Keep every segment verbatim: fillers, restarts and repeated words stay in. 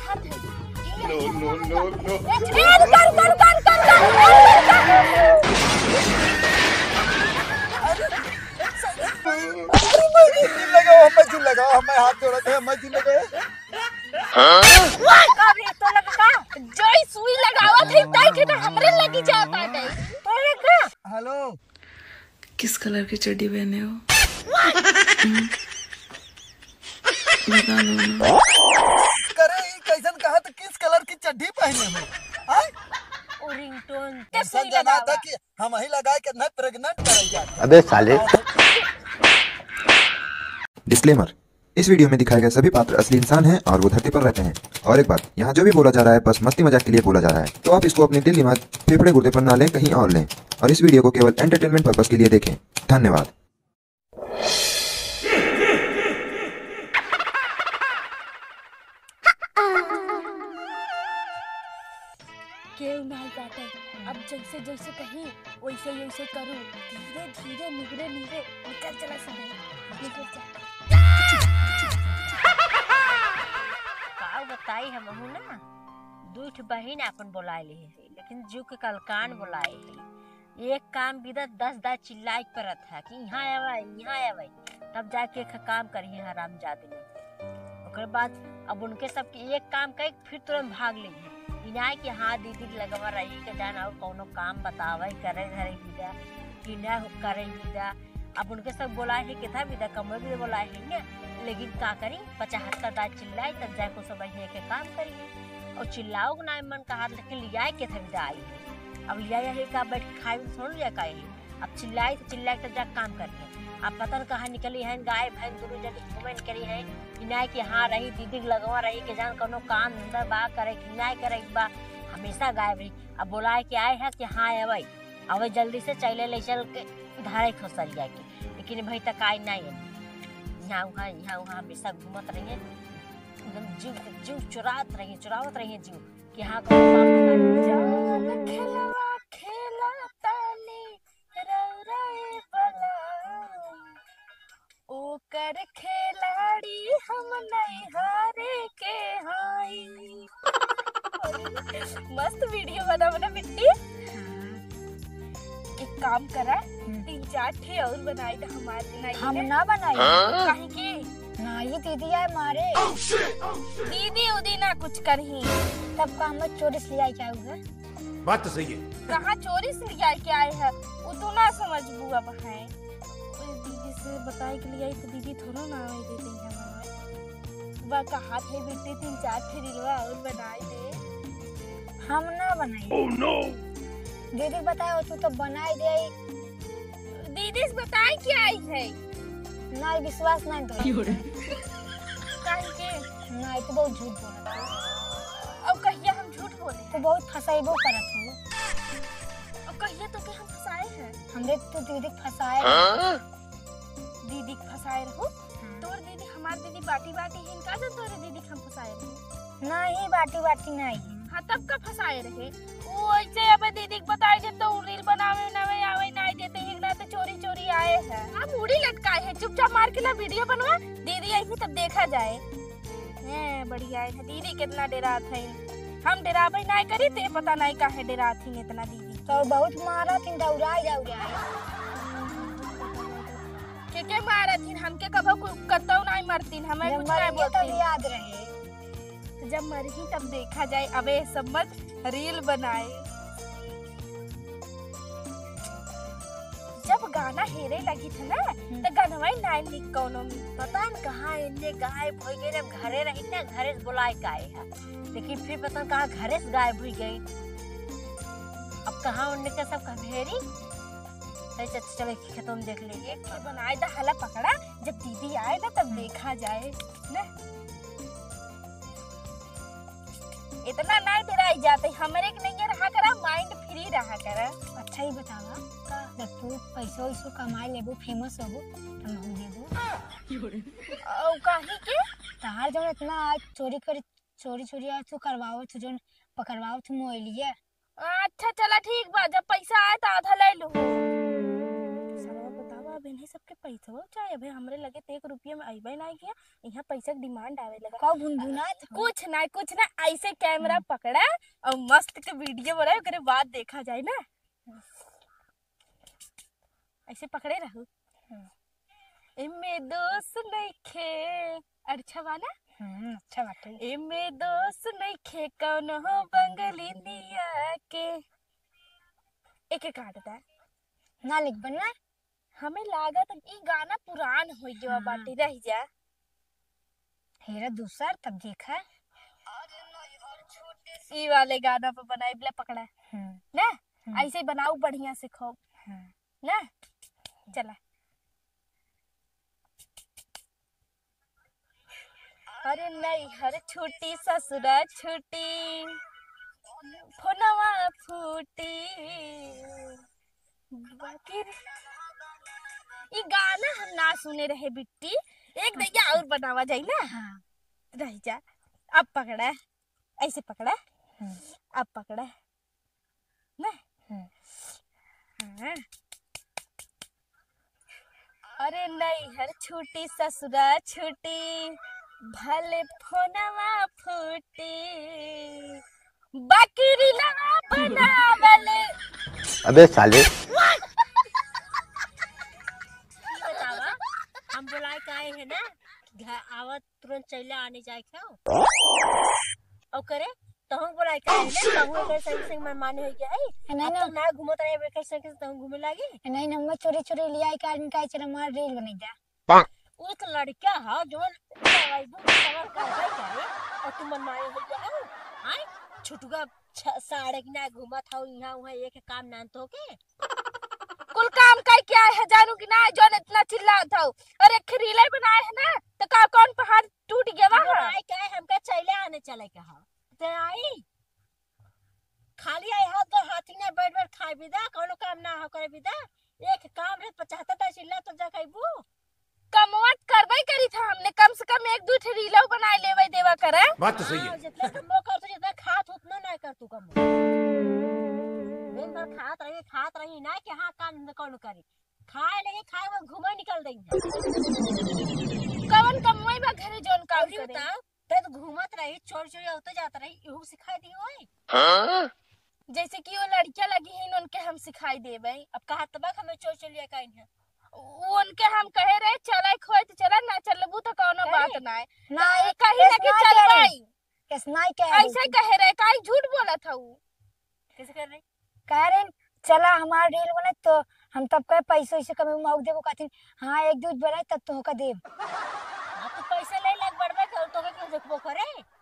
No, no, no, no। ए, ए, रुका, रुका, रुका, रुका, रुका, रुका। अरे, मैं जिन लगाओ, मैं जिन लगाओ, मैं हाथ जोड़त है, मैं जिन लगाओ। कभी तो लगा का, जोई सुई लगावत है, ताई के तो हमरे लगी जाता है। तोरे का? हेलो। किस कलर की चड्डी पहने हो? हम्म। बता दो ना। करे, ई कैसन कहा तो किस कलर की चड्डी पहने हो? हाँ? ओ रिंगटोन। कैसन जना था कि हम ही लगाए के नहीं प्रेग्नेंट करल जात है। अबे साले। डिस्क्लेमर, इस वीडियो में दिखाए गए सभी पात्र असली इंसान हैं और वो धरती पर रहते हैं। और एक बात, यहाँ जो भी बोला जा रहा है बस मस्ती मजाक के लिए बोला जा रहा है, तो आप इसको अपने दिल दिमाग, फेफड़े गुर्दे पर ना लें, कहीं और लें। और इस वीडियो को केवल एंटरटेनमेंट पर्पस के लिए देखें। धन्यवाद। केहू नाई बाटे। अब जैसे जैसे कही, वैसे वैसे करू। धीरे धीरे, निगरे निगरे निकल चला सब। निकल चला। का बताई, हमहू ना दुइ ठे बहिन आपन बोलाए ली है, लेकिन जू के कलकान बोलाए है। एक काम बिदा दस दाई चिल्लाए के परत है कि यहाँ आवे, यहाँ आवे, तब जाके एक काम करी है हरामजादनी। ओकर बाद अब उनके सबके एक काम कहे, फिर तुरंत भाग ली है। इनाय कि हाँ, दीदी के लगवा रही के जान और कौनो काम बतावे, करे धरे बिदा, कि ना करे बिदा। अब उनके सब बोलाए है, कितना बिदा कमवे बिदा बोलाए है ना, लेकिन का करी, पचहत्तर दाई चिल्लाए, तब जाके सब यहीं के काम करी है। और चिल्लाओ के ना मन कहा, लेकिन लियाए के था बिदा आई है। अब लियाए है का, बैठ के खाए में थोड़ा लिया का है। अब चिल्लाई तो चिल्लाई तो जा काम करिए। अब पता न कहाँ निकली है, गाय भैंस दोनों जनी घूमे निकली है। इनाय कि हाँ रही, दीदी के लगवा रही के जान कौनो काम धंधा बा करे कि नाय करे के बा, हमेशा गायब रही। अब बोलाए के आए है कि हाँ अवै, अवै जल्दी से चले ले चल के धारे खोसल जाए के, लेकिन भाई तक आई नाय है। यहाँ वहाँ, यहाँ वहाँ हमेशा घूमत रही है, एकदम जीव, जीव चुरात रही है, चुरावत रही है जीव। कि हाँ, कौन काम बता दीजिए। जान खेलवा खेला तानी रौरा ए बलम, ओकर खिलाड़ी हम नैहरे के हई। मस्त वीडियो बनावा ना बिट्टी। हाँ। एक काम करा, हम्म। तीन चार ठे और बनाई तो हमार बनाई हम है। ना बनाई। हाँ? काहे के? ना, ये दीदी आए मारे। दीदी उदी ना कुछ करही। तब का हम चोरी से ले आई क्या उधर? बात तो सही है। कहाँ चोरी से ले आई के आए है? वो तो ना समझबू अब है। ओए दीदी से बताए के लिए आई तो दीदी थोड़ा ना आवे देते हैं हमारे। वह कहा थे बिट्टी तीन चार ठे रीलवा और बनाई दे। हम ना बनाई। Oh no! दीदी बताओ तू तो बनाई दे। दीदी से बताए क्या आई है? ना, विश्वास ना तो। क्यों रे? काहे के? ना, तू बहुत झूठ बोलत हो। अब कहिया हम झूठ बोले? तू बहुत फसाइबो करत हो। अब कहिया तो के हम फसाए हैं? हमरे तो दीदी के फसाए हैं। हाँ? दीदी के फसाए रहो? हाँ। तोर दीदी हमार दीदी बाटी बाटी है, इनका जब तोरे दीदी के हम फसाए रहे? नहीं, बाटी बाटी नहीं। हाँ, तब का फसाए रहे? वो ऐसे अब दीदी के बताए दे तो उ रील बनावे उनावे आवे नहीं देते, एक ना तो चोरी चोरी आए हैं। हम मुड़ी लटकाए हैं, चुपचाप मार के ला वीडियो बनवा, दीदी आई तब देखा जाए। हैं, बढ़िया है, दीदी कितना डेरात है। हम डेराबे नहीं करी, ते पता नहीं काहे डेरात ही इतना दीदी। तो बहुत मारा थी, दौड़ाए, दौड़ाए। के के मारा थी, हमके कभो कु-, कतौ नहीं मरती, हमें जब कुछ नहीं मरेंगे तब बोलती। याद रहे। तो जब मरही तब देखा जाए। अबे सब मत रील बनाए। जब गाना हेरे लगी थे ना, हम्म। तो गनवा ही नाई निक कौनो में। पता न कहाँ इन्ने गायब हो गए, हम घरे रही ना, घरे से बुलाए के आए हैं, लेकिन फिर पता न कहाँ घरे से गायब हो गए। अब कहाँ उनने का सब कब हेरी? चल, चल, चल, खेतों में देख लेंगे। एक ठे बनाए दा हला पकड़ा, जब दीदी आए ना तब हम्म। देखा जाए ना। इतना नहीं डेराई जाते, हमरे के नहीं रहा करा, mind free रहा करा। अच्छा ही बतावा, का? जब तू पैसो वैसो कमाए लेबू, famous होबू, तो महू देबू। ओ, काहे के? तार जौन इतना आज चोरी कर, चोरी चोरी आज तू करवावत, तू जौन पकड़वावत मोबाइलिया। अच्छा चला ठीक बा, जब पैसा आए तो आधा ले लू। सरवा बतावा, अब इन्हें सबके पैसा चाहे भाई, हमरे लगे तो एक रुपया में अइबे ना किया, यहाँ पैसा के demand आवे लगा। का भुनभुनात हो? कुछ ना, कुछ ना, ऐसे camera हम्म। पकड़ा और मस्त के video बनाए, ओकरे बाद देखा जाए ना। हम्म। ऐसे पकड़े रहू। हम्म। एमे दोष नइखे। अच्छा बा ना? हम्म, अच्छा बाटे। एमे दोष नइखे कौनो बंगलिनिया के। एके काट दा। ना लिख बना। हमें लागत ई गाना पुरान हो गया हाँ। बाटे, रह जा। हेरा दूसर तब देखा। ई वाले गाना पे बनाई बला पकड़ा। हम्म। ना? हम्म। ऐसे बनाऊ बढ़िया से खूब। हम्म। ना? चला। अरे नैहर छूटी ससुरा छूटी, फोनवा फूटी। बाकी ई गाना हम ना सुने रहे बिट्टी। एक दैया और बनावा जाई ना। हाँ। रह जा। अब पकड़ा, ऐसे पकड़ा। हम्म। अब पकड़ा। ना? हम्म। हाँ। अरे नैहर छूटी ससुरा छूटी, भले फोनवा फूटी, बाकी रीलवा बनावले। अबे साले। ई बतावा, हम बोलाए काहे है ना, घर आवत तुरंत चैला आने जाए खाओ। ओकरे तहूँ बोलाए काहे ना, तहूँ एकर संग संग मनमानी हो गया है। नहीं अब ना। तो ना घूमत रहे एकर संग संग तहूँ घूमे लागी। नहीं, हम चोरी चोरी ले आई काहे, काहे चला हमार reel बने जा। उ तो लड़का ह, जवन करवाइबू, कवर करबे करे, और तू मनमानी हो गया है। आय, छुटुआ छ-, साढ़े के ना घूमत हौ, इहाँ उहाँ एक काम नान तो के। कुल काम काई क्या है, जानू कि ना, जौन इतना चिल्लात हौ। और एक reel बनाए है ना, तो का कौन पहाड़ टूट गया वहाँ? बनाए क्या है, हमका चैला आने चले के हौ। ते आई? खाली आई हाथ दो हाथी ना बैठ बैठ खाए बिदा, कौनो काम ना हो करे बिदा। एक काम रे, पचाहत्तर टा चिल्ला तो जा खइबू। कमवा त करबे करी था हमने, कम से कम एक दू ठे रीलो बनाए लेवे देवा करे। बात तो सही हाँ, है। जितना कमवा कर तू, जितना खात उतना ना कर तू कमवा। दिन भर खात रही, खात रही ना कि हाँ काम धंधा कौन करी। खाए लगे, खाए में घूमे निकल देंगे। कवन कमवाई बा घरे जौन काम अउरी करे? बताओ, ते तो घूमत रही, चोरी चोरी होते जात रही, इहू सिखाई दी होई। हाँ? जैसे कि वो लड़कियां लगी हैं, उनके हम सिखाई देबे। अब कहा तबक हमें चोरी चोरी लेके आई हैं। वो उनके हम कहे रहे, "चले खोए तो चला, ना चलबू तो कौनो अरे, बात ना है।" ना, तो ये कहीं ना कैसे कि ना चलबे। कहे? कैसे ना कहे? ऐसे कहे रहे, काहे झूठ बोलत हऊ? कैसे कह रहे? कह रहे, "चला हमार reel बने तो हम तब कहे पैसे वैसे कमे मौक देबो।" कहथिन, "हाँ, एक दूध बनाए तब तोहका देब।" हाँ, तो पैसे ले लग बढ़बे कर, तोहके क्यों देखबो करे?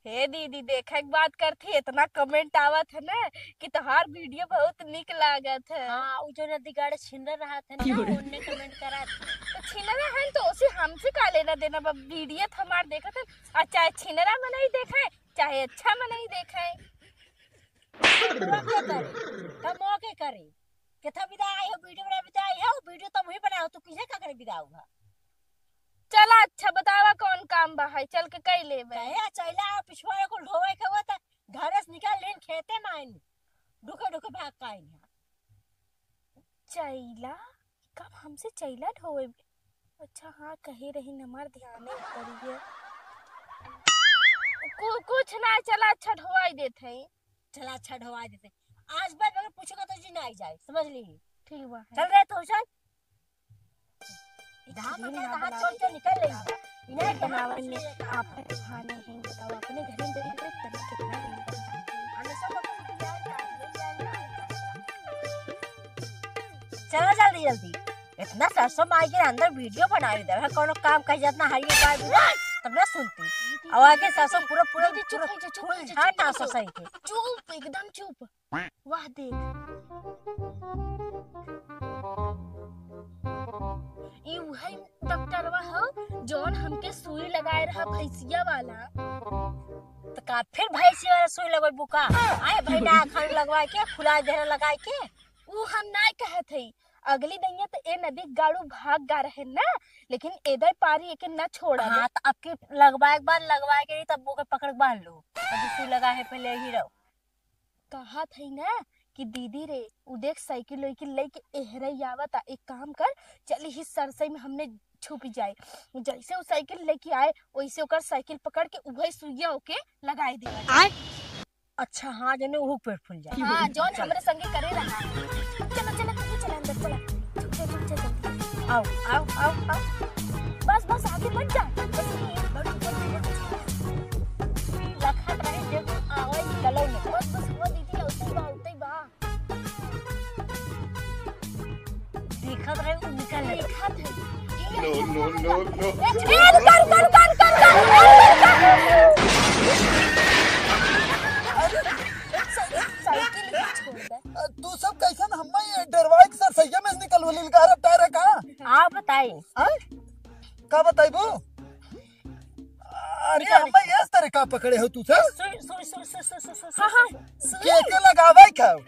हे दीदी, देखे के बात करथी, इतना comment आवत है ना कि तोहार video बहुत निक लागत है। हाँ, उ जो नदी गाड़े छिनरा रहत है ना, क्यों रे? उनने comment करत है। तो छिनरा है तो उसे हमसे का लेना देना बा? Video तो हमार देखत है, और चाहे छिनरा मनई देखे, चाहे अच्छा मनई देखे। कमवा के करे, कमवा के करे। केथा बिदा आई हो, video बना बिदा आई हो, video तब ही बनाओ, तू किसे का करे बिदा हुआ? चला अच्छा बतावा कौन काम बा है, चल के कई लेबे। कहे आ चैला आ पिछुआ को ढोवे के हुआ त घरे से निकाल लेन खेते मायन, ढुके ढुके भाग का आइन है। चैला? कब हमसे चैला ढोवे? अच्छा हाँ, कहे रही हमार ध्यान नहीं पड़ी है। कु-, कुछ ना, चला अच्छा ढोवाई देत है। चला अच्छा ढोवाई देते। आज बाद अगर पूछेगा तो जी ना आई जाए, समझ ली? ठीक बा। चल रहे तो चल। जहाँ पर जाए, तहाँ चल के निकल लेंगे। इन्हें बनावन में आप खाने हैं, बताओ, अपने घर में देख रहे तभी कितना दिन का है। चला जल्दी जल्दी, इतना सरसों माई के अंदर video बनावे दे, कौनो काम कह जात ना, हरिये पाए बिना, तब ना सुनती। और आगे सरसों पूरा, पूरा, दीदी, चुप पूरा हो जा, चुप फूल हो जा, झाड़ चुप हो डांसो जा। सही के। चुप, एकदम चुप। वाह देख, ई उहे डॉक्टरवा हो जौन हमके सुई लगाए रहा भैंसिया वाला। तो का फिर भैंसिया वाला सुई लगवाई बुका? आए भाई ना खान लगवाए के, फुला देहरा लगाए के। ऊ हम नाय कहत हई, अगली दइया तो ए नदी गाड़ू भाग गा रहे ना, लेकिन एदे पारी एके ना छोड़ा हाँ, दे। तो अब की लगवाए के बाद लगवाए के रही, तब ओके पकड़ के बांध लो। अभी सुई लगा है, पहले यही रहो। कहत हई ना कि दीदी रे, उ देख साइकिल वाइकिल लेके एहरे आवता, एक काम कर, चल ही सरसई में हमने छुप जाए। जैसे उ साइकिल लेके आए, वैसे ओकर साइकिल पकड़ के उहे सुइया ओके लगाए दे। अच्छा, हाँ, जने उहू पेट फूल जाए। हाँ, जौन हमरे संगे करे रहा। चलो, चलो, तू चला अंदर, चला। चुप, चुप, चुप, चुप, चुप। आओ, आओ, आओ, आओ। बस, बस, आगे मत जा। बस, ये बड़ी ऊपर से लखत रहे, जब आवे, निकलो नहीं। बस, बस, वो दीदी, उतई बा, उतई बा। देखत रहे, उ निकल ले। देखत है। No, no, no, no। ए, ए, रुका, रुका, रुका, रुका, रुका। अरे, साइकिल ही छोड़ दे। तू सब कैसन हम्मा ये डरवाई के सर सैया में से निकल होली लगा रहा टायर है का? आप बताई। हाँ? का बताई वो? अरे निकल। हम्मा ये तरह का पकड़े हो तू सब? सुई, सुई, सुई। हाँ, हाँ, सुई। के के लगावे खाओ?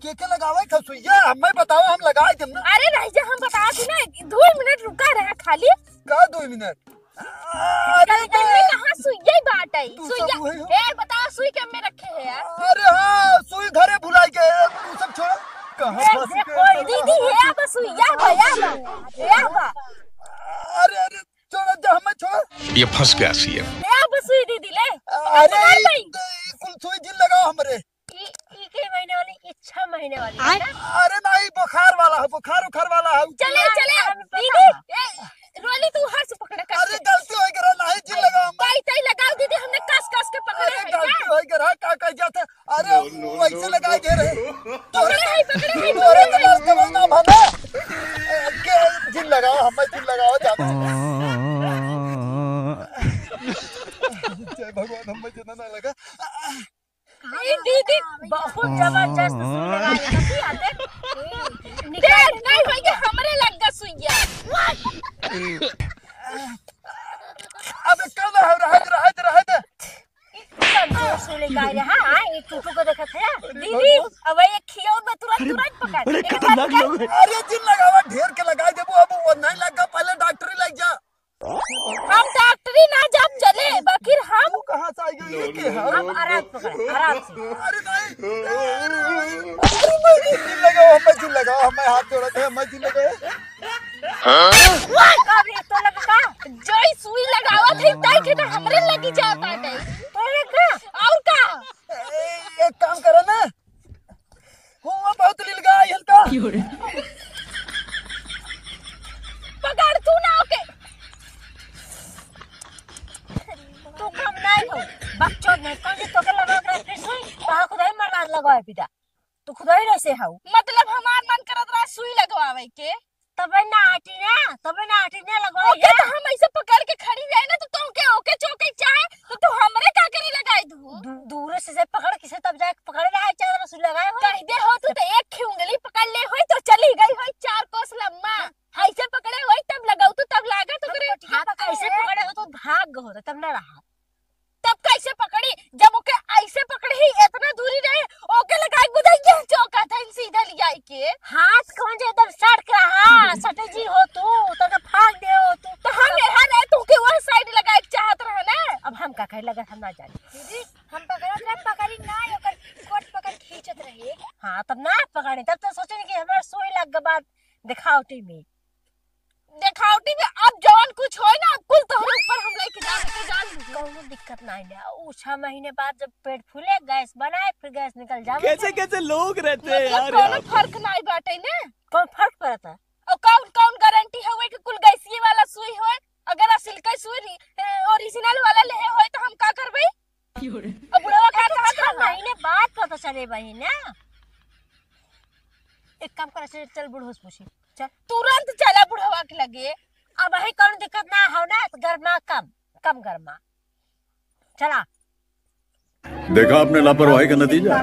के के लगावे खाओ सुइया? हम्मे बताओ, हम लगाए देम ना। अरे रह जा, हम बतावत ही ना, दो मिनट रुका रहा खाली। का दो मिनट? अरे गल में कहाँ सुइया ही बाटे? तू सब सुइया। उहे हो। ए, बताओ, सुई के में रखे है यार? अरे हाँ, सुई घरे भुलाई गए। तू सब छोड़। कहाँ ए, फंस गए? दीदी, है बस सुइया, भैया बा, भैया बा। अरे, अरे, छोड़, जा, हमें छोड़। ये फंस गया सीएम। ले आ बस सुई दीदी, ले। अरे, पकड़ ई, भाई। ई कुल सुई जिन लगाओ हमरे। ई, ई के महीने वाली, ई छह महीने वाली है ना? अरे नहीं, बुखार वाला है, बुखार उखार वाला है। चले, चले, हमें पता दीदी, है। ए, रोली तू हर से पकड़ कर। अरे, गलती हो गई, नहीं, जिन लगाओ हम। ताई, ताई लगाओ दीदी, हमने कस, कस के पकड़े अरे, हैं गलती क्या? हो गई, का कह जाते? अरे, no, no, वैसे no, लगा no। दे रहे। तोरे पकड़े हैं, पकड़े हैं, तोरे पकड़े हैं। तो लड़के भाई ना भागा। के जिन लगाओ, हमें जिन लगाओ, जाना। जय भगवान, हमें जिन ना लगा। ए, दीदी, बहुत जबरदस्त सुई लगा रही है, कथी आते? देख, नहीं होई कि हमरे लग गा सुइया। अबे कब हो, रहे दे, रहे दे, रहे दे। कमजोर सुई लगा रहे, हाँ, हाँ, ये टूटू को देखत है। अरे दीदी, भगवान। अब ये खियौन में तुरंत, अरे, तुरंत पकड़। अरे, एक खतरनाक बार लोग हैं। अरे, जिन लगावा, ढेर के लगाई देबो, अब वो नहीं लगा, पहले डॉक्टरी लग जा। हम डॉक्टरी ना जाब चले, बाकिर हम तू कहाँ से आई गई? ये के है? हम आराम पकड़, आराम से। अरे नहीं। अरे नहीं, जिन लगाओ, हमें जिन लगाओ, हमें हाथ जोड़त है, हमें जिन लगाओ। कब रे तो लगा का? जोई सुई लगावत है, ताई के तो हमरे लगी जाता है। तो लगा? और का? ए, एक काम करो ना, हुआ बहुत लीलगा आई हन का? पकड़ तू ना ओके। तू कम नहीं हो, बकचोद नहीं, कौन सी तोके लगा के फिर सुई, कहाँ खुदाई मरवा लगवा है बेटा, तू खुदाई रहे से हाउ। मतलब हमार मन करत रहा सुई लगवावे के। तबे ना आटी ना, तबे ना आटी ना लगवाई ओके, है। तो हम ऐसे पकड़ के खड़ी रहे ना, तो तोके ओके चोके चाहे, तो तू हमरे का करे लगाई दू? दू-, दूर से, से पकड़, किसे तब जाके पकड़ रहा है, चार रसू लगाए हो। कह दे हो तू तो एक ही उंगली पकड़ ले होई, तो चली गई होई चार कोस लम्बा। ऐसे पकड़े होई तब लगाऊ, तो तब लागत हम ओकरे। तो ठीक आप पकड़े ऐसे हैं। पकड़े हो तो भाग गो होता, तब ना रहा। तब कैसे पकड़ी? जब ओके ऐसे पकड़ी, इतना दूरी रहे, ओके लगाए बुझाई के चौका था सीधा लियाई के। हाथ कौन जे एकदम सट के रहा, सटे जी हो तू, तो के फाड़ दे हो तू। तो हम यहाँ रहे, तू के वह साइड लगाए के चाहत रहे ना। अब हम का कहे लगे, हम ना जाने। दीदी, हम पकड़त रहे, पकड़ी ना, ओकर कोट पकड़ खींचत रहे। हाँ, तब ना पकड़े, तब तो सोचे कि हमार सोई लग के बाद दिखावटी में। देखावटी में अब जवन कुछ होई ना, कुल तोहरे ऊपर हम लेके जाए के जान लू। कौनो दिक्कत नहीं ना। उ छह महीने बाद जब पेट फूले, गैस बनाए, फिर गैस निकल जावे। कैसे कैसे लोग रहते हैं मतलब यार, कौनो यहाँ पे। फर्क नहीं बाटे ना। कौन फर्क पड़ता? और कौन, कौन गारंटी हवे कि कुल गैसिये वाला सुई होए? अगर असली का सुई री-, ए, ओरिजिनल वाला लेहे होए तो हम का करबे? और बुढ़वा का अरे, कहत छह रहा? महीने बाद पता चले बहिन ना। एक काम कर, चल, चल बुढ़ऊ से पूछी। चल। तुरंत चला बुढ़वा के लगे। अब वही कौन दिक्कत ना हो ना, तो गरमा कम, कम गरमा। चला। देखा आपने लापरवाही का नतीजा।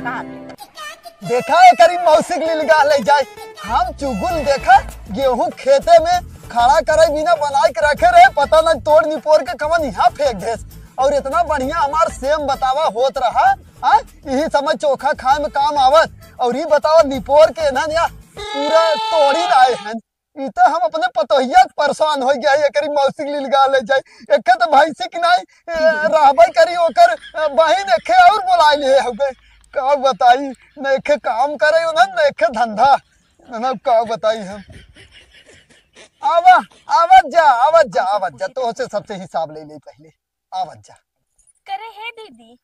देखा एकरी मौसी के लीलगा ले जाए। हम चुगुल देखा गेहूं खेते में खड़ा करे बिना बनाए के रखे रहे, पता ना तोड़ निपोर के कवन यहाँ फेंक देस। और इतना बढ़िया हमार सेम बतावा होत रहा, हाँ? यही समय चोखा खाए में काम आवत। और ई बतावा निपोर के ना, ना पूरा तोड़ी लाए हैं। ई तो हम अपने पतोहिया के परेशान हो गया है, एकरी मौसी के लीलगा ले जाए। एके तो भैंसी की नहीं, ए, रहबे करी ओकर, ए, बहिन एके और बोलाए ले हउबे। का बताई, नइखे काम करे उन्हन, नइखे धंधा, ना का बताई हम। आवा, आवत जा, आवत जा, आवत जा, तोहसे सबसे हिसाब ले ले पहिले, आवत जा। करे हे दीदी,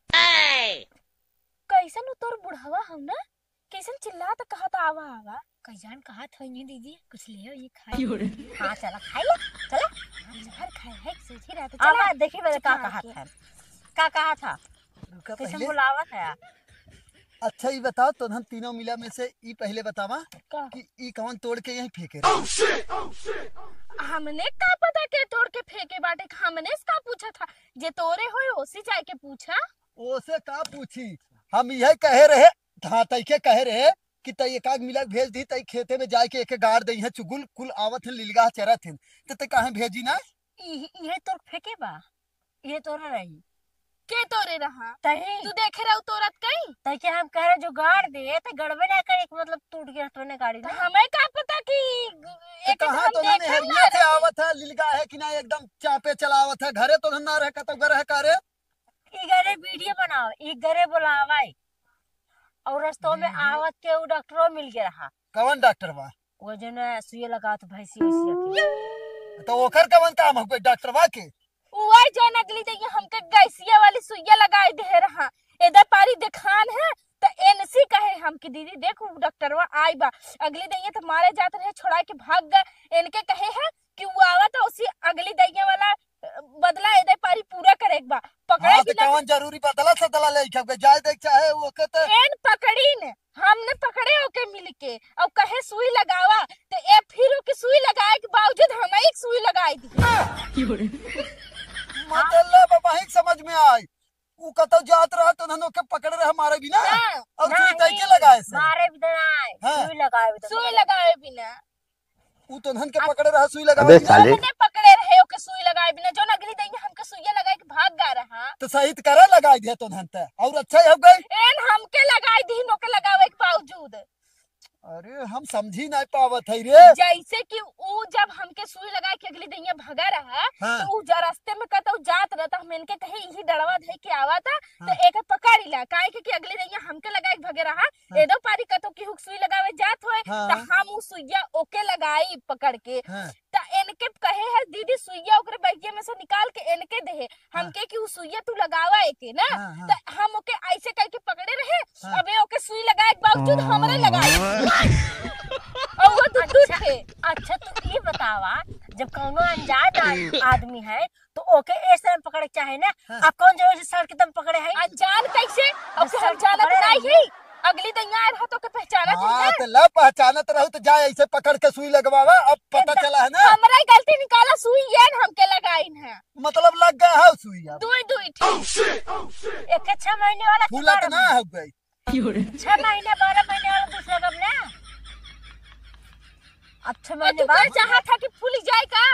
कैसन उ तोर बुढ़वा हम ना, कैसन चिल्लात कहत आवा, आवा। कैसन कहत होइनी दीदी, कुछ ले आओ, ये खाए। हाँ, चला, खाई ले, चला। हम जहर खाए है, सोची रहा था, चला। आवा, देखी मेरे का चुप कहत मार के। है, का कहत है, रुका कैसन पहिले। बुलावत है। अच्छा, ई बताओ, तो हम तीनों मिला में से ई पहिले बतावा का? कि ई कवन तोड़ के यहीं फेंके रहे? हमने का पता के तोड़ के फेंके बाटे, हमने से का पूछा था? जे तोरे होए, ओसे जाए के पूछा। ओसे का पूछी? हम यही कहे रहे, हाँ, तई के कहे रहे कि तई एक आध मिला के भेज दी, तई खेते में जाए के एके गाड़ दई है, चुगुल कुल आवत हैं, लिलगा चरत हैं, तो तई काहे भेजी ना? इहे, इहे तोर फेंके बा, इहे तोरे रही। के तोरे रहा? तही। तू देखे रहू तोरत कहीं? तई के हम कहे जो गाड़ दे, तो गड़बे ना करे, मतलब टूट गया तो ने गाड़ी तो ना। हमें का पता कि तो एक कहाँ हम तो ना देखे मेहरिया ना से रहे। आवत है, लिलगा है कि ना, एकदम चापे चलावत है, घरे तो ना रहे, कतौ गए रहे का रे? ई घरे वीडियो बनाओ, ई घरे बुलावाई। और रस्तों में वीडियो? आवत के उ डॉक्टरो मिल गया रहा। कवन डॉक्टर बा? वो जो ना सुइया लगावत भैंसी वैसिया के। तो ओकर कवन काम हो गई डॉक्टर बा के? उहे जौन अगली दइया हमके गैसिया वाली सुइया लगाई दे रहा। एदे पारी देखान है, त एनसी कहे हम कि दीदी देख, उ डॉक्टरवा आई बा। अगली दइया त मारे जात रहे, छोड़ा के भाग गए। एनके कहे है कि उ आवत है, उसी अगली दइया वाला, अ, बदला एदे पारी पूरा करे के बा। पकड़े हाँ, कि तो ना कौन जरूरी बदला सदला ले के जाए दे चाहे ओके तो एन पकड़ी न, हमने पकड़े ओके मिल के, और कहे सुई लगावा, तो ए फिर ओके सुई लगाए के बावजूद हम एक सुई लगाई दी। मतलब अब वही समझ में आई, उ कतौ जात रहा तो उन्हन ओके पकड़े रहे मारे बिना, हाँ। और सुई नहीं, तय के लगाए से। मारे बिना नहीं, हाँ। सुई लगाए बिना। सुई लगाए बिना। उ तो उन्हन के अब पकड़े रहा सुई लगावे अबे बिना। साले। हमने पकड़े रहे ओके सुई लगाए बिना, जो अगली दइया हमके सुइया लगाए के भाग गा रहा। तो सही त करे लगाई दिया तो उन्हन त, और अच्छा ही हो गई। एन हमके लगाई दी नोके लगावे के बावजूद। अरे हम समझी नहीं पावत है रे। जैसे कि उ जब हमके सुई लगाए के अगली दइया भगा रहा, हाँ। तो उ जा रास्ते में कतौ जात रहा, तो हम इनके कहे यही डड़वा धई के आवा था, तो हाँ। एक पकड़ ला, काहे के कि अगली दइया हमके लगाए के भगे रहा, हाँ। एदो पारी कतौ केहू के सुई लगावे जात होए, हाँ। त हम उ सुइया ओके लगाई पकड़ के। हाँ। त एनके कहे है, "दीदी, सुइया ओकरे बैगिया में से निकाल के एनके देहे।" हाँ। हमके कि उ सुइया तू लगावा एके ना, हाँ, हाँ। त हम ओके ऐसे करके पकड़े रहे, हाँ। अबे ओके सुई लगाए के बावजूद हमरे लगाए। और वो तो टूट अच्छा, के। अच्छा, तू ई बतावा, जब कौनो अनजान आ-, आदमी है, तो ओके ए समय पकड़े के चाहे ना। हाँ। अब कौन जरूरी से सर के दम पकड़े है? अनजान कैसे? अब ओके हम सर जानत पकड़े नहीं है। ही। अगली दइया आए रहा तो के पहचानत है हाँ, ना? तो लब पहचानत रहू तो जाए ऐसे पकड़ के सुई लगवावा। अब पता एकदम चला है ना? हमरे गलती निकाला, सुई ये न हमके लगाइन है। मतलब लग गया है सुई अब। दुई, दुई ठीक। एक के छह महीने वाला फूलत कितना ना रहा? हो गई। छह महीने, बारह महीने वाला दूसरा कब ना? अब छह और महीने तू बाद क्या चाहत है कि फूल जाए का?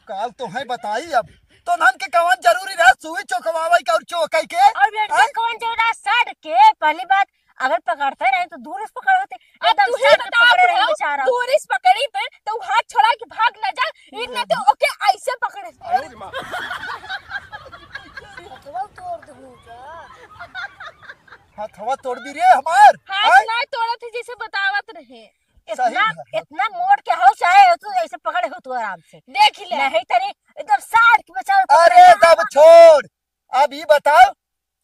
काल तो है बताई अब। तो नन के कवन जरूरी रहा सुई चोकवावे के और चोकई के? और ये हैं? कवन जरूरी रहा सर के? पहली बात, अगर पकड़ते रहे तो दूर से पकड़ होते। अब एकदम तू ही सर पे बताओ पकड़े रहे बुढ़ऊ, बेचारा। दूर से पकड़ी पे तो हाथ छोड़ा के भाग ना जा, इतना तो ओके ऐसे पकड़े। अरे माँ। हथवा तोड़ दूंगा। हथवा तोड़ दी रे हमार। हाथ हैं? ना तोड़त है जैसे बतावत रहे। सही इतना, बात। इतना मोड़ के हो चाहे हो तू ऐसे पकड़े हो तू आराम से। देख ले। नहीं तनी एकदम साठ के बेचारा पकड़े अरे ना। तब छोड़, अब ई बताओ,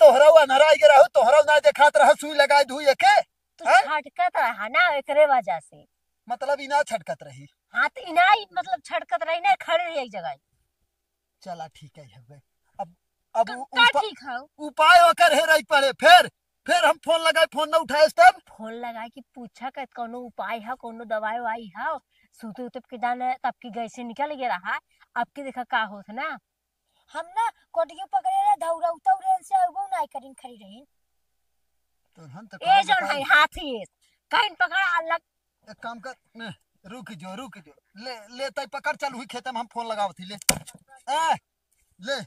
तोहरा वो अनहरा आइगे रहू, तोहरा ना देखात रहा सुई लगाए धुई एके? तू हैं? छटकत रहा ना एकरे वजह से। मतलब ई ना छटकत रही? हाँ तो ई ना, ई मतलब छटकत रही ना, खड़े रही एक जगह। चला ठीक है, हवे। अब, अब तो उ-, का उपा-, ठीक है? उपाय ओकर हेरई पड़े। फिर, फिर हम फोन लगाए, फोन ना उठाए तब? फोन लगाए कि पूछा के कौनो उपाय है, कौनो दवाई ववाई है? सूते उते के जाने तब की गैसे निकल गया रहा, अब की देखा का होत ना। हम ना कोटियो पकड़े रहे, धौरा उतौरे से अउबो ना करिन खड़ी रही। तो हम तो ए कहल जौन बताई। है हाथी, कहीं पकड़ा अलग। एक काम कर, ने, रुक जो, रुक जो। ले, ले तई पकड़, चल हुई खेते में हम फोन लगावत ही, ले। ए, ले,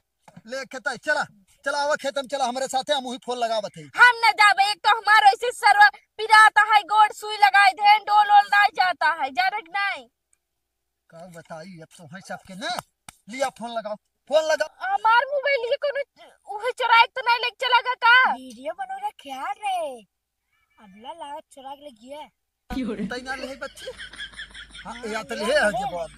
ले खेते, चला, चला आवा खेते में, चला हमरे साथे, हम हुई फोन लगावत ही। हम न जाबे, एक तो हमार ऐसे सरवा पिराता है, गोड़ सुई लगाई दे, डोल ओल ना जाता है, जाने के नहीं। का बताई, अब तो है सबके ने, लिया फोन लगाओ। फोन लगा। हमार मोबाइल ये कोनो उहे चोराए के तो नहीं लेके चला गया का? वीडियो बनौले ख्याल रहे। अबला लागत चोरा के ले गया। तै ना ले बच्ची। हाँ, या तो ले है जे बोल।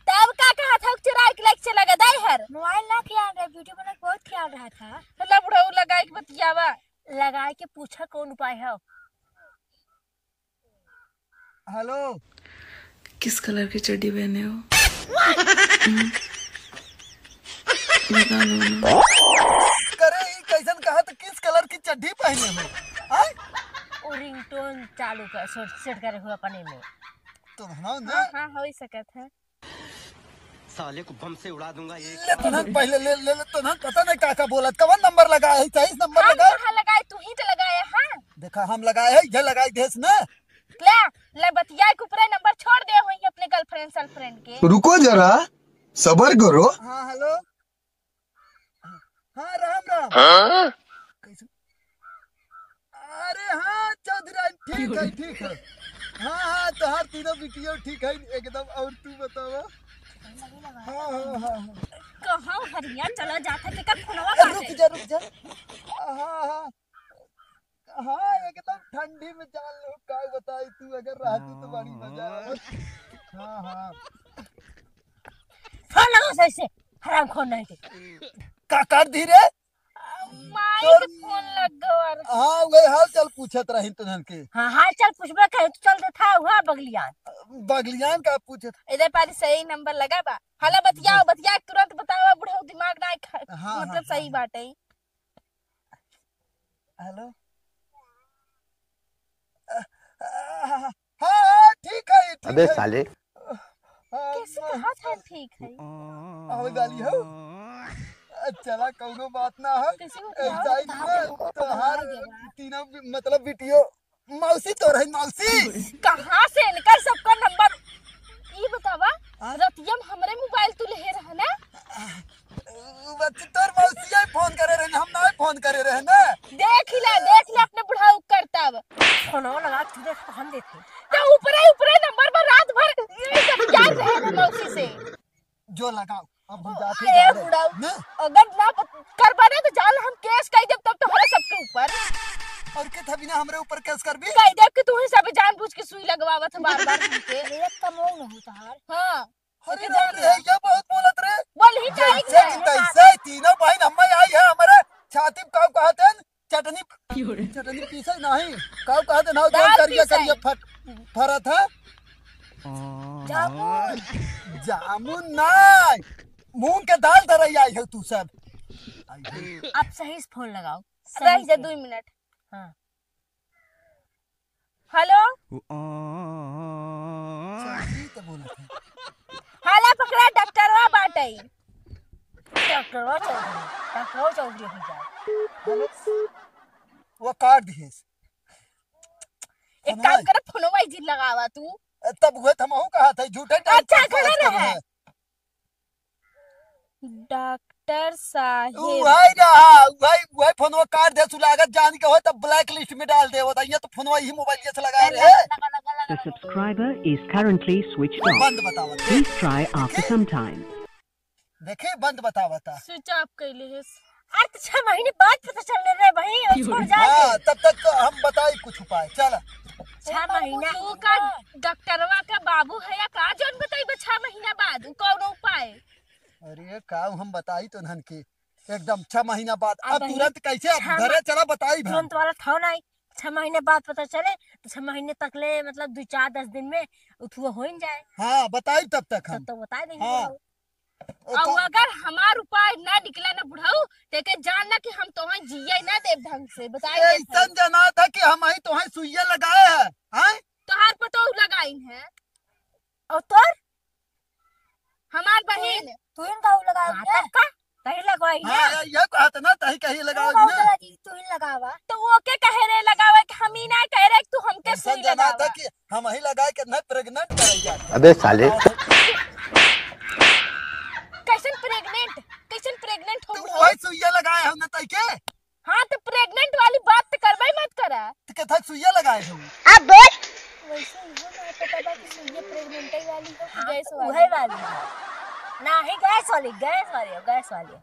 तब का कहा था चोराए के लेके चला गया दाई हर? मोबाइल ना ख्याल रहे, वीडियो बना के बहुत ख्याल रहा था। तो ला बुढ़ऊ लगाए के बतियावा। लगाए के पूछा कौन उपाय है? हेलो। किस कलर की चड्डी पहने हो? हम्म? बता दो ना। करे, ई कैसन कहा तो किस कलर की चड्डी पहने हो? आय? वो रिंगटोन चालू कर, सेट, सेट करे हुआ अपने में। तो बनाओ ना। हाँ, हाँ, हो ही सकत है। साले को बम से उड़ा दूंगा एक ले तोहन पहले ले, ले, ले तोहन पता नहीं का का बोलत, कवन नंबर लगा है, चालीस नंबर हम लगा। कहाँ लगाए, तू ही तो लगाए, हाँ। देखा हम लगाए है, ये लगाई देस ना। ले, ले बतिया के ऊपरे नंबर छोड़ दे होई अपने गर्लफ्रेंड सर्लफ्रेंड के। रुको जरा, सबर करो। हाँ, हेलो। हाँ, राम राम। हाँ? कैसे? अरे हाँ, चौधरी राम, ठीक है, ठीक है। हाँ, हाँ, तोहार तीनों बिटियो ठीक है एकदम। और तू बतावा? हाँ, हाँ, हाँ, हाँ। कहाँ हरिया चला जाता, केकर फोनवा ए, रुक बाटे? जा, रुक जा। हाँ, हाँ। हाँ, एकदम ठंडी में जान लो, का बताई तू, अगर रहतू तो बड़ी मजा आवत। हाँ, हाँ। फोन लगाओ सही से, हराम खोर नहीं के। का कर दी रे? माई तोर के फोन लग गवा। हाँ, वही हाल चाल पूछत रही तुहन के। हाँ, हाल चाल पूछबे कहे, तू चल देता हुआ बगलियान। बगलियान का पूछत? इधर पारी सही नंबर लगा बा। हाला बतियाओ, बतिया के तुरंत बतावा, बुढ़ऊ दिमाग ना खा-, हाँ, मतलब हाँ, सही हाँ। बात है। हेलो। अ, अ, हाँ, हाँ, ठीक है, ठीक अबे है। साले। हाँ, कैसे हाँ। कहा था ठीक है? आवे वाली हो। अ, चला, कौनो बात ना है। कैसे हो? ए, जाई ना, तोहार तीनों बि-, मतलब बिटियो मौसी तो रही, मौसी। कहाँ से इनकर सबका नंबर? ई बतावा, हाँ? रतिया में हमरे मोबाइल तू लेहे रहे ना? उ बच्ची तोर मौसी आई फोन करे रहे ना, हम ना फोन करे रहे ना। देख ले, देख ले अपने बुढ़ऊ करतब। फोनो लगा, तू देख, हम देखे। तो ऊपरे, ऊपरे नंबर पर रात भर ई सब याद रहे ना मौसी से। जो लगाओ, अब हम जाते ए, जा रहे बुढ़ऊ, हैं। ना? अगर ना बत-, करबा ना तो जान हम केस कई देब तब तोहरे सबके ऊपर। और के था बिना हमरे ऊपर केस करबी? कई देब कि तू ही सब जानबूझ के सुई लगवावत है बार-बार हमके। अरे, एक कमो न हो तहार। हाँ। अरे ओके, राम जान रे, ले। ये बहुत बोलत रे। बोल ही जाए जैसे कि ना। तैसे तीनों बहिन हमें आई है, हमारे छाती पे काऊ कहत हैं, चटनी, क्यों रे? चटनी पीसे नहीं, काऊ कहत हैं, ना दाल जौन करिया पीसे। करिया फट, फरत है। जामुन। जामुन नहीं, मूंग के दाल धरई आई है तू सब। आई है। आप सही से फोन लगाओ। रह सही जा से। दो मिनट। हाँ। हेलो। चौधरी तो बोलत है। हाला पकड़ा, डॉक्टरवा बाटई। डॉक्टरवा चौधरी, डॉक्टरवा चौधरी हो जाए। हेलो। वो काट दिहेस। एक फोनवा काम करे, फोनवा ही जिन लगावा तू। तब हुए तो हमहू कहा था, झूठे टाइम अच्छा, पास खड़ा करे रहे। हैं। डॉक्टर साहेब। उहै रहा, उहै, उहै फोनवा काट दे, सुलागत जान के हो तब black list में डाल दे, बताइए तो फोनवा यही मोबाइल से लगा रहे। लगा, लगा, लगा, लगा। The subscriber is currently switched off. बंद बतावत है। Please try after some time. देखे, बंद बतावत है। Switch off कैले है। अरे तो छह महीने बाद पता चल रहे भाई, और छोड़ जाए। हाँ, तब तक तो हम बताई कुछ उपाय। चल। छह महीना। तू का डॉक्टरवा का बाबू है या का, जौन बताई छह महीना बाद, उ कौन उपाय? अरे का हम बताई तो नहन के एकदम छह महीना बाद। अब अब वही तुरंत कैसे? अब छह घरे मह-, चला बताई भाई। तुरंत वाला था नहीं, छह महीने बाद पता चले तो छह महीने तक ले, मतलब दो चार दस दिन में उठुआ हो ही जाए। हाँ, बताई तब तक हम। तब तो बता देंगे हाँ। वो। ओ और तो अगर हमार उपाय ना निकला ना बुढ़ऊ, ते के जान ना कि हम तोहन जिए ना देब ढंग से, बताई दे ऐसन जना था कि हम ही तोहन सुइया लगाए हैं, हैं? तोहार पतोह लगाइन है। और तोर? हमार बहिन। तू ही न काऊ लगाओ हाँ, ने? तब का? तही लगवाई हाँ, ना। ये, ये कहत ना, तही कही तू लगाओ काऊ ना। लगा दी, तू ही लगावा। तो वो के कहे रे लगावे कि हम ही ना कहे रे, तू हमके ऐसा सुई जना लगावा। था कि हम ही लगाए के नहीं pregnant करे जाते। अबे साले। कैसन pregnant? कैसन pregnant हो तो बुढ़ऊ? वही सुइया लगाए हम ना तई के। हाँ, तो pregnant वाली बात तो करबे मत करा। तो के था सुइया लगाए हम। अब बोल। वैसे इहो ना पता बा कि सुइया pregnant वाली हो कि गैस वाली। उहे वाली। नाही, गैस वाली, गैस वाली हो, गैस वाली हो।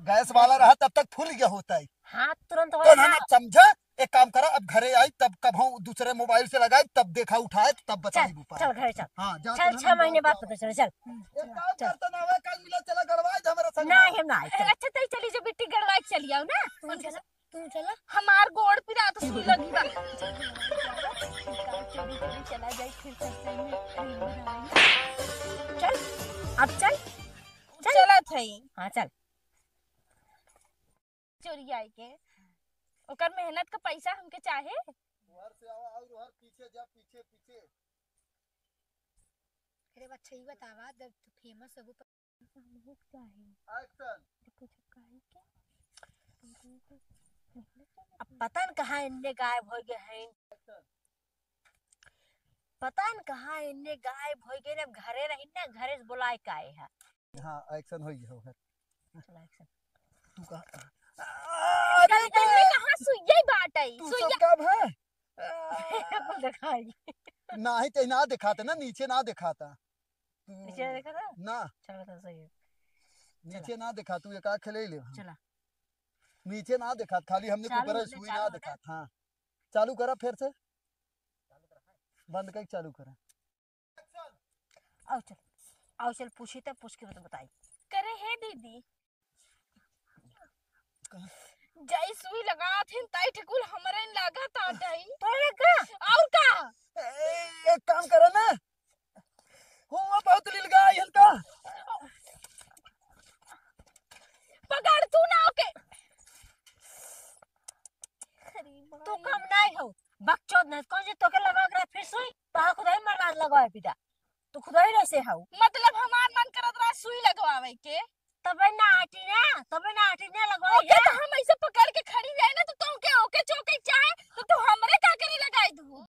गैस वाला रहा तब तक फूल गया होता है। हाँ, तुरंत तो वाला ना ना। समझा, एक काम करा, अब घरे आई तब कब हम दूसरे मोबाइल से लगाई, तब देखा उठाए, तब बताई चल, ऊपर। चल घरे चल। हाँ, जा चल, तो छह ना महीने बाद पता चले, चल। एक काम चल। करता ना हुआ, कल मिला चला गड़वाए दे हमारा संग ना, में। हम ना आए, चल। अच्छा, तई चली जो बिट्टी गड़वाए के चली आओ ना। कौन चला? तू चला। हमार गोड़ पिरात सुई लगी बा। चला जाई फिर ससुर में। चल, अब चल। चल। चलत हई। हाँ, चल। चोरी आई के। ओकर मेहनत का पैसा हमके चाहे। उहर से आवा और उहर पीछे जा, पीछे, पीछे। अरे बच्चा, ई बतावा, जब तू फेमस होबू, हमहू के चाही। एक्शन। देखो, जब काहे के, हमहू के मेहनत चाही। अब पता न कहाँ इन्ने गायब हो गए हैं। एक्शन। पता न कहाँ इन्ने गायब हो गए, अब घरे रही ना, घरे से बुलाए के आए हैं। हाँ, एक्शन हो गया, हो गया। चला, एक्शन। तू कहाँ? अरे, अरे, कहाँ सुइया ही बाटई? तू सुइया। सब का भा? कुल दिखाई। नाही, ते ना दिखाता ना, नीचे ना दिखाता। तू नीचे देखा था? ना। चला, तो सही है। नीचे चला। ना दिखा, तू एक आँख ले ले। चला। नीचे ना दिखा, खाली हमने चालू ऊपर होने, सुई चालू ना होने। दिखा। हाँ, चालू करा फिर से, बंद करके चालू करा। आओ चल, आओ चल, पूछी तब पूछ के बता-, बताई। करे हे दीदी, कहाँ? जाई सुई लगात हिन, ताई ठेकुल हमरे न लागत आ जाई। तोरे का? और का? ए, एक काम करा ना, हुआ बहुत लील गाय हन का? पकड़ तू ना ओके। अरे तू माई। कम नहीं हो, बकचोद नहीं, कौन जे तोके लगा के रहा फिर सुई, तो खुदाई मरला लगाए बिदा। तू खुदाई रहे से हऊ। मतलब हमार मन करत रहा सुई लगवावे के। तबे ना आटी ना, तबे ना आटी ना लगवाए ओके, के। तो हम ऐसे पकड़ के खड़ी रहे ना, तो तोके ओके चोके चाहे, तो तू हमरे का करी लगाई दू।